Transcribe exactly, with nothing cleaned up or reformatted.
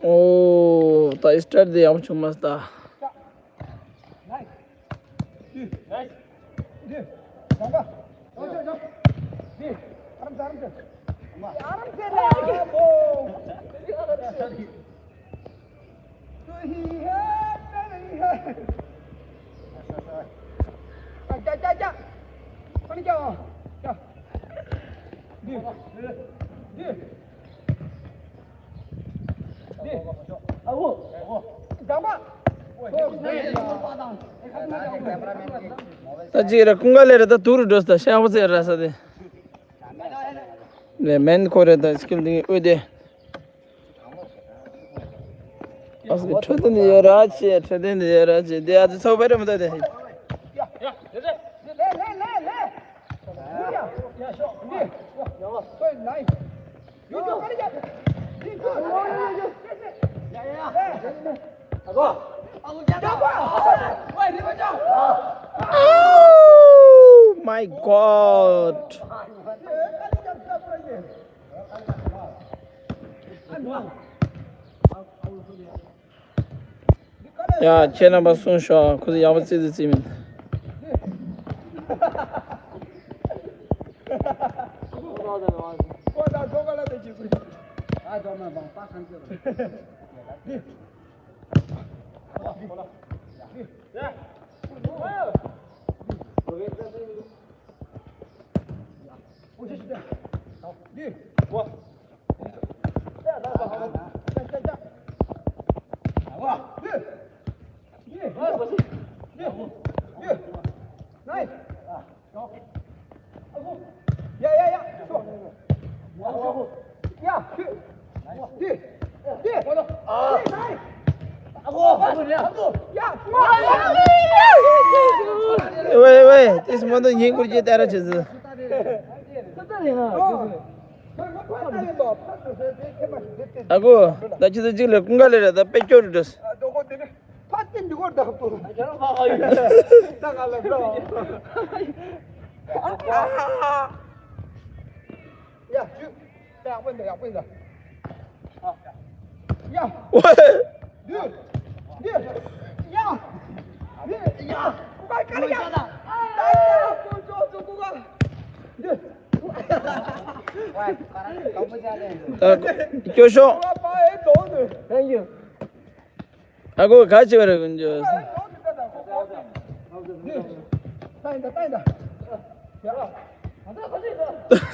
ཨོ། ད་སི་ཊར་དེ་ཡག་པོ་བྱུང་མ་སོང་ད། ད་ཅིག་ར་ཀུན་དགའ་ལེ་ར་ད་དུར་འགྲོ་ས་ཤ་བ་ཚེ་ར་ས་དེ། ནས་མེན་ཁོ་རེ་ད་སི་ཀིལ་འདི་ཨོ་དེ། ཨ་སི་འཕྲོད་བསྟེན་ཡོད་ར་ཆེ་འཕྲོད་བསྟེན་ཡོད་ར་ཆེ་དེ་ཨ་ཙི་ཚོགས་པ་རེ་མི་ད་དེ། Oh my God. ཡ། ཁྱེད་རྣམ་པ་གསུངས་ཤོག་ཁོ་ཚོ་ཡག་པོ་རྩིས་རྩིས་རྩིས་མིན། ཝེ་ཝེ། དེ་སུ་མ་འདུག་ཉིན་ཀུར་གྱི་ལྟ་ར་བྱེད་ཟི། ཨ་ཁུ། ད་ཁྱེད་ཚོ་གཅིག་ལ་ཀུན་དགའ་ལེ་ར་ད་དཔེ་སྐྱོ་རུ་འགྲོ་སི། ཕ་ཏི་འདི་གོ་བདག་པོ། ད་ང་ལ་འགྲོ། ཡ། ཅུ། ཡག་པོ་འདུག་ཡག་པོ་འདུག་ཡ། ཝེ། འདི། འདི། ཡ། འདི། ཡ། ཀུ་ཀ་ཀ་ཀ། ད་ཀུ་ཀ་ཀུ་ཀ། འདི། ད་སྐྱོ་ཤོག Thank you. ཨ་ཁུ་ག་བྱེད་པ་རེད་ཀུན་སྐྱོ།